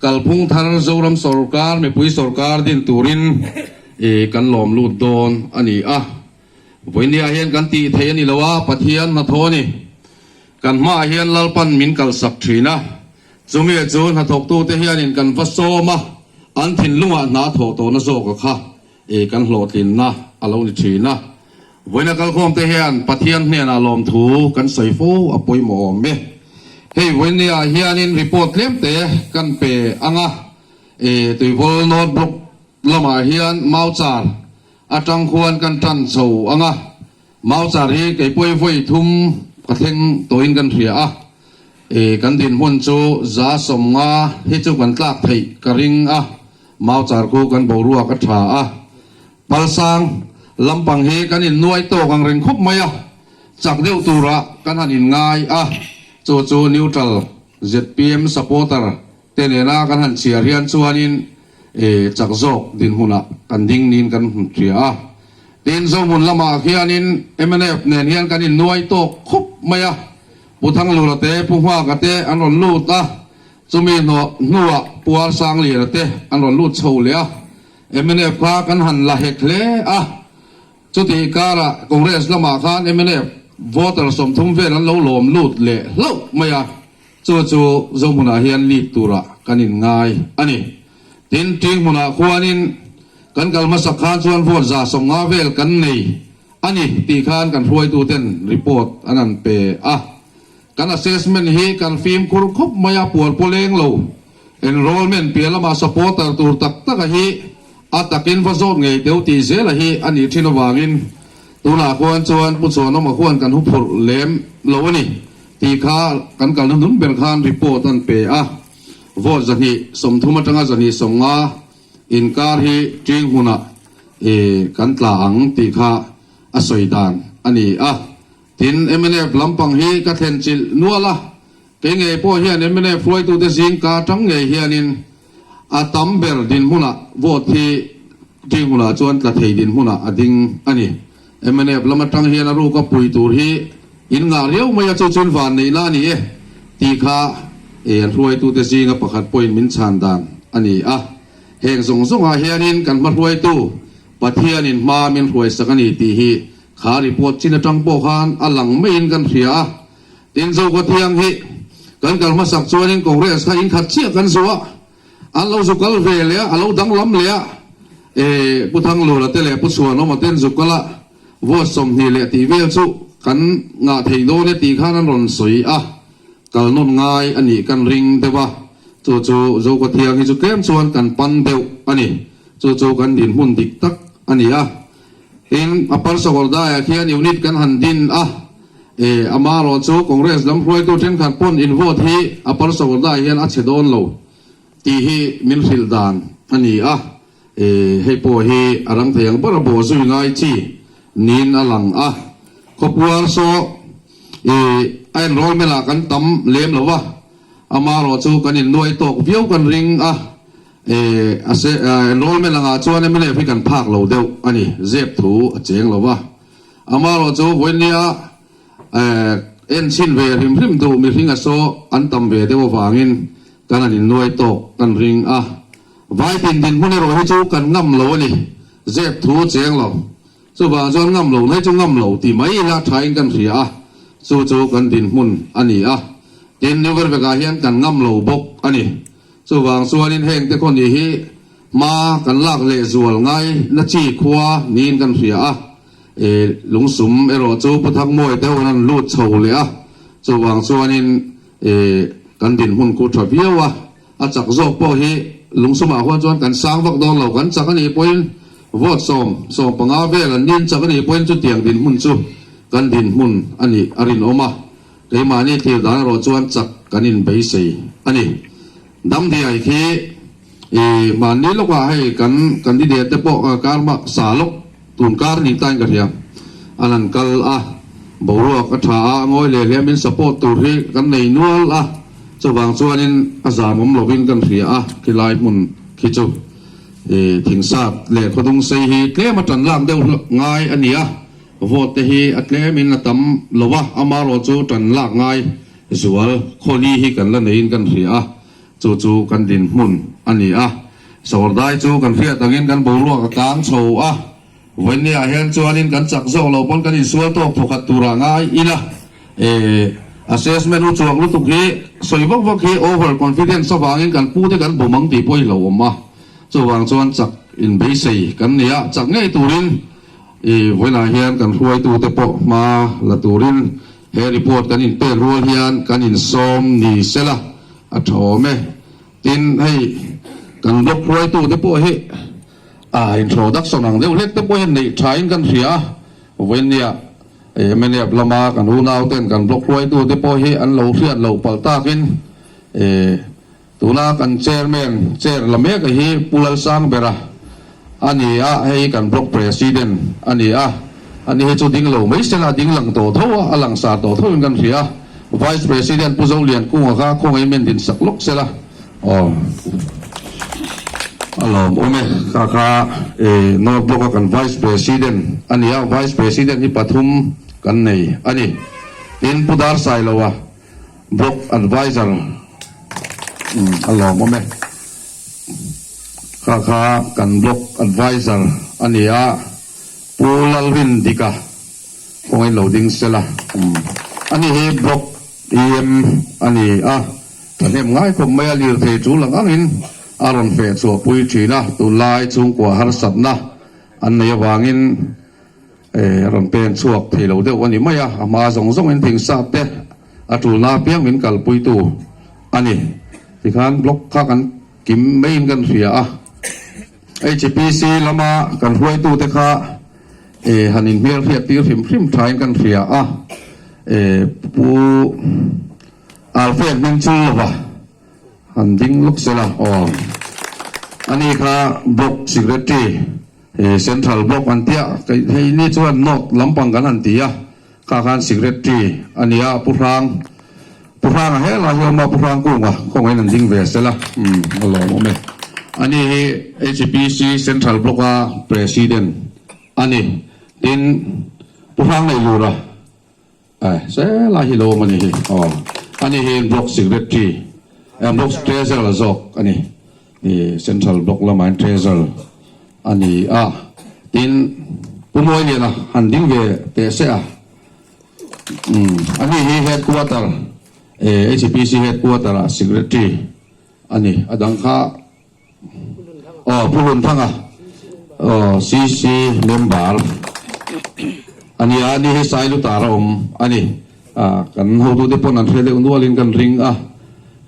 Kalphung thar Zoram sawrkar, mipui sawrkar din turin kan lawm lut dawn a ni a. Vawinia hian kan tih theih a ni lo a, Pathian hnathawh a ni. Kan hmaah hian Lalpan min kalsak thin a, chumi chu hnathawktute hianin kan va sawm a, an thinlungah hna thawh tawhna zawka kha kan hlawhtlinna a lo ni thin a. Vawiina kalkhawmte hian Pathian hnenah lawmthu kan sawi fo a pawimawh awm e. Hei vawinia hianin report tlemte kan pe ang a, Tuivawl North Block lamah hian Mauchar atang khuan kan tan chho ang a, Mauchar hi kei pawi vawi thum ka thleng tawhin kan hria a, kan dinhmun chu 150 hi chu kan tlak theih ka ring a, Mauchar khu kan boruak a tha a, Palsang lampang hi kan innuai tawk ang reng khawp mai a, chak deuh turah kan han inngai a, chu chu neutral zpm supporter te nena kan han chhiar hian chuanin chak zawk dinhmunah kan ding niin kan hria a. Tin, Zohmun lamah khianin mnf nen hian kan innuai tawk khawp mai a, Pu Thanglura te, Pu Nghaka te an rawn lut a, chumi hnuah Pu Arsangliana te an rawn lut chho leh a. Mnf kha kan han la hek hle a, chutih karah Congress lamah khan mnf voter 30 vel an lo lawm lut leh hlauh mai a, chu chu Zohmunah hian lead turah kan inngai a ni. Tin, Tinghmunah khuanin kan kal hmasak khan chuan vote 150 vel kan nei a ni tih khan kan hruaituten report an han pe a. Kan assessment hi kan fimkhur khawp mai a, puar pawh leng lo. Enrollment piah lamah supporter tur tak tak a hi a takin va zawt ngei teu tih zel a hi a nih thin avangin tunah khuan chuan Pu Chhuanawma khuan kan huphurh lem lo a ni tih kha kan kalna hnun ber khan report an pe a. Vote 230 atanga 250 inkar hi ṭing hmunah kan tla ang tih kha a sawi dan a ni a. Tin, mnf lampang hi ka thlen chilh nual a, kei ngei pawh hian mnf hruaitute zing ka atang ngei hianin a tam ber dinhmunah vote hi ṭing hmunah chuan tla thei dinhmunah a ding a ni. Mnf lam atang hian a ruka pui tur hi in ngah riau mai a, chu chuan van neihna a ni e tih kha an hruaitute zinga pakhat pawhin min chhan dan a ni a. Heng zawng zawngah hianin kan hma hruaitu Pathianin hma min hruaisak a ni tih hi kha report chin atang pawh khan a lang maiin kan hria a. Tin, Zokawthiang hi kan kal hmasak chuanin Congress kha inkhat chiah kan zuah. An lo zu kal ve leh a, a lo danglam leh a, e, Pu Thanglura te leh Pu Chhuanawma ten zu kal a, vote 20 leh tih vel chu kan ngah thei dawn e tih khan an rawn sawi a, kal nawn ngai a nih kan ring deuh a, chu chu Zokawthiang hi chu tlem chuan kan pan deuh a ni, chu chu kan dinhmun dik tak a ni a. Tin, Upper Sawkawrdaiah khian unit kan han din a, e, amaherawh chu Congress lam hruaitu thenkhat pawn in vote hi Upper Sawkawrdai hian a chhe dawn lo tih hi min hrilh dan a ni a, e, hei pawh hi a rang thei ang ber a bawh zui ngai chi niin a lang a. Khawpuar saw, e, a enrollment ah kan tam lem lo va, amaherawh chu kan innuai tawk viau kan ring a. Enrollment angah chuan mnf hi kan phak lo deuh a ni, zep thu a cheng lo va. Amaherawh chu vawinia en chhin ve hrim hrim duh mihring a saw an tam ve deuh avangin kan han innuai tawk kan ring a. Vaitin dinhmun erawh hi chu kan ngam lo a ni, zep thu a cheng lo. Chuvang chuan ngam lo mai chu ngam lo tih mai ila thain kan hria a, chu chu kan dinhmun a ni a. Tin, New Vervek-ah hian kan ngam lo bawk a ni. Chuvang chuanin hengte khaw nih hi hma kan lak leh zual ngai na chi khua niin kan hria a, e lungsum erawh chu Pu Thangmawi te ho an lut chho leh a, chuvang chuanin e kan dinhmun khu tha viau a, a chak zawk pawh hi lungsumah huan chuan kan sang vak dawn lo, kan chak a nih pawhin vote 10, 15 vel an nin chak a nih pawhin chutiang dinhmun chu kan dinhmun a nih a rinawm a. Keimahni thil dan erawh chuan chak kan inbeisei a ni. Damdiai khi i hmanni lawkah hei kan candidate te pawh kar hmasa lawk tun kar ni tain ka hria. An han kal a, boruak a tha a, a ngawi leh hle min support tur hi kan nei nual a, chuvang chuanin a zam awm lovin kan hria a, khilai hmun khi chu i thingsat leh khawdung sei hi tlem a tan lak deuh ngai a ni a. Vote te hi a tlem in a tam lo a, amaherawh chu tan lak ngai zual khawli hi kan la neiin kan hria a. Chu chu kan dinhmun a ni a. Sawrdai chu kan hriat angin kan boruak a kang chho a. Vawinia hian chuanin kan chak zawk lo pawn kan insual tawk thawkhat turah ngai ila. E assessment u chuak lutuk hi sawi vak vak hi over confidence avangin kan pute kan bum ang tih pawh i hlauhawm a. Chuvang chuan chak inbeisei kan ni a, chak ngei turin i vawiinah hian kan hruaitute pawh hma la turin he report kan inpek rual hian kan insawm ni sela a tha awm e. Tin, hei kan block hruaitute pawh hi a introduction ang deuh hlek te pawh hian neih thain kan hria a, vawiinnia mnf lama kan unauten kan block hruaitute pawh hi an lo hriat loh palh takin tuna kan chairman chair la mek a hi Pu Lalsangbera a ni a, hei kan block president a ni a, ani hi chu ding lo mai sela ding lang tawh tho a, a langsar tawh tho in kan hria a, vice president Pu Zoliankunga kha khawngaih men din sak lawk sela. Aw a lawm awm e, kha kha e North Block a kan Vice President a ni a, Vice President hi pathum kan nei a ni. Tin Pu Dar Sailoa Block Advisor a lawm awm e, kha kha kan Block Advisor a ni a, Pu Lalrin Dika kawngin lo ding sela a ni hi Block EM a ni a. Thahnem ngai khawp mai a lirthei tul ang angin a rawn feh chhuah pui thin a, tunlai chhungkua harsatna an nei avangin a rawn pen chhuak thei lo deuh a ni mai a, a hma zawng zawngin thingsa te a tulna apiang min kalpuitu a ni. Tikhan block kha kan kim maiin kan hria a, HPC lama kan hruaitute kha han inhmelhriat tir hrim hrim thain kan hria a, Pu. Alfred hming chul lova han ding lawk sela aw. Ani kha Block Secretary he Central Block an tia hei ni chuan North lampang kan han ti a, kha khan Secretary a ni a, Pu Hrang Pu Hranga helai hi a awm a, Pu Hrang Kunga khawngaih in an ding ve sela umm a lawmawm e. Ani hi HPC Central Block a President a ni. Tin Pu Hrang Neilura. Eh, se lai hi lo awm a ni hi aw. Ani hi Block Secretary, eh Block Treasurer zawk a ni. I Central Block lamah hian Treasurer a ni a. Tin, Pu Mawiliana han ding ve teh se a. Umm, ani hi Headquarter, eh HPC Headquarter ah Secretary a ni. A dang kha Aw Pu Hlunthanga aw CC member a nia ani hi Sailutar a awm a ni a kan hotute pawn an hre deuh nualin kan ring a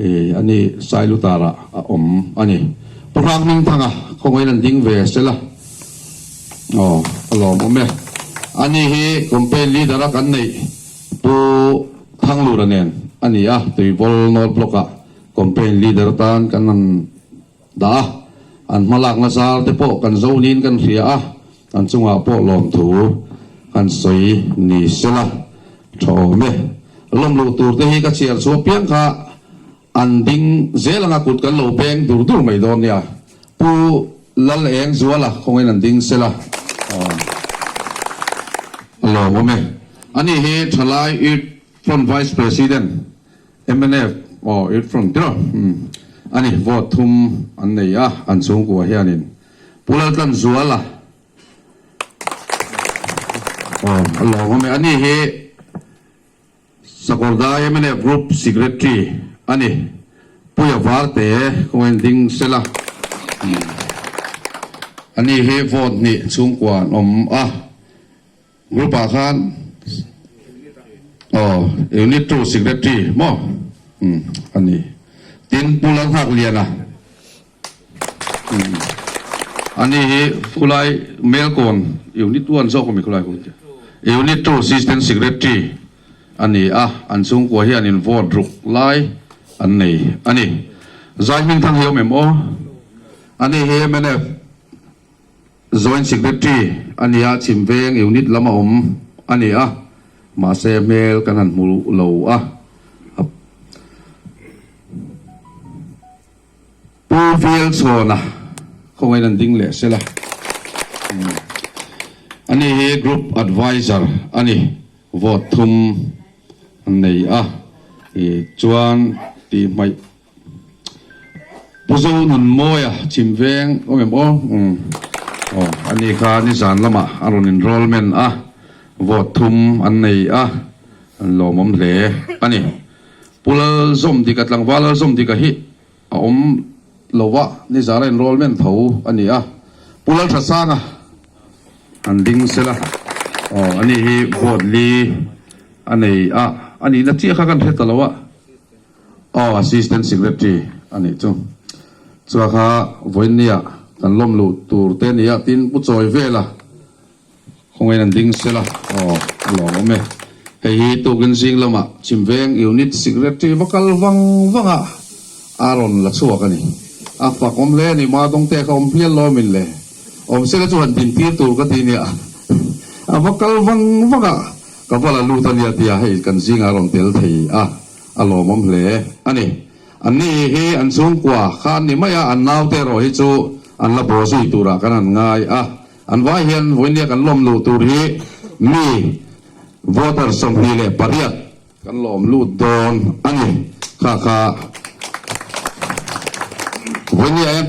ih ani Sailutar ah a awm a ni Pu Hrangmingthanga khawngaih an ding ve sela aw a lawmawm e ani hi campaign leader a kan neih Pu Thanglura nen a ni a Tuivawl North Block ah Campaign leader atan kan han dah a, an hmalakna zar te pawh kan zo niin kan hria a, an chungah pawh lawmthu kan sawi ni sela tha awm e. Lawm luh tur te hi ka chhiar chhuah piang kha an ding zel anga kut kan lo beng dur dur mai dawn nia. Pu Lal Eng Zuala khawngin an ding sela a lawmawm e. Ani hi thalai Youth Front Vice President Mnf aw it front tir a ni vote thum an nei a an chhungkua hianin Pu Laltlanzuala aw a lawm awm e ani hi Sakawrdai mnf group secretary a ni Puia Varte kawngin ding sela ani hi vote hnih chhungkua an awm a. Group ah khan aw unit two secretary maw umm a ni tin Pu Lalnghakliana umm a ni hi khulai Melkawn unit one zawk ami khulai hun unit two assistant secretary a ni a an chhungkua hian in vote ruk lai an nei a ni Zai Hmingthang hi awm em aw a ni hi mnf Joint Secretary a ni a, Chhimveng Unit lam a awm a ni a, mahse hmel kan han hmu lo a. Pu Velchhawna khawngaih an ding leh sela. Ani hi Group Advisor a ni, vote thum an nei a, chuan tih hmaih. Pu Zonunmawia chhim veng awm em aw? Umm aw ani kha nizan lamah a rawn enrollment a, vote thum an nei a, an lawmawm hle a ni. Pu Lalzawmdika tlangval Lalzawmdika hi a awm lo a, nizan a enrollment tho a ni a, Pu Lalthasanga an ding sela aw ani hi vote li a nei a, a nihna chiah kha kan hre ta lo a. Aw Assistant Secretary a nih chu. Chua kha vawiinnia kan lawm luh tur te nia tin pu chawi vel a, khawngain an ding sela aw a lawm awm e. Hei hi tukin zing lamah Chhimveng Unit Secretary va kal vang vang a a rawn la chhuak a ni. A fak awm hle a ni, Madawngte kha awm hlial lawmin le. Awm sela chu han din tir tur ka ti nia. A va kal vang vang a, ka va la lut a nia tia hei kan zingah a rawn tel thei a. A lawmawm hle a ni. Anni hi an chhungkua kha an ni mai a, an naute erawh hi chu an la baw zui turah kan han ngai a. An vai hian vawinia kan lawm luh tur hi mi voter 28 kan lawm lut dawn a ni. Kha kha vawinia hian.